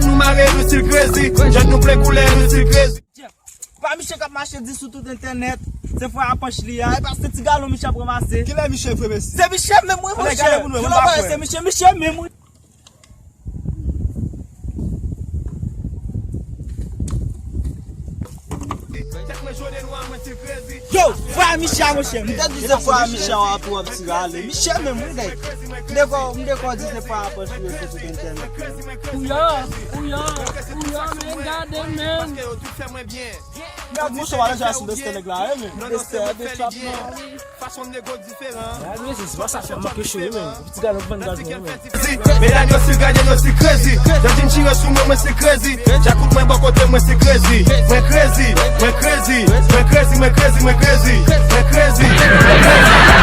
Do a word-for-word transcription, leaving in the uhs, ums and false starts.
Nou mare nou stil krezi, jèt nou plen koulè nou stil krezi. Pa Miche k ap mache di sou tout entènèt, se frè a panch li a, e pa se ti galon Miche ap ranmase. Kilè Miche vre mesye? Se Miche menm wi monchè. Gade pou nou, se Miche, Miche menm wi. Yo, frè a Miche a monchè, m te di se frè a Miche a w ap tirale. Miche menm wi nèg. M dekò, m dekò di se frè a panch li yo sou tout entènèt. Kouya, kouya, kouya, men gade men. Gad monchè, w ale jwe sou Dexter nèg la, wi men. Dexter, de trap nan. Fason m nego diferan. Gad mesye, se pa sa fè m manke cho wi men. Ti gade vann gaz mwen wi men. Medam yo si gade yo si krezi. Jan di m tire sou mwen, mwen si krezi. Djakout mwen bò kote mwen si krezi. Mwen krezi, mwen krezi, mwen krezi, mwen krezi, mwen krezi. Mwen krezi, mwen krezi.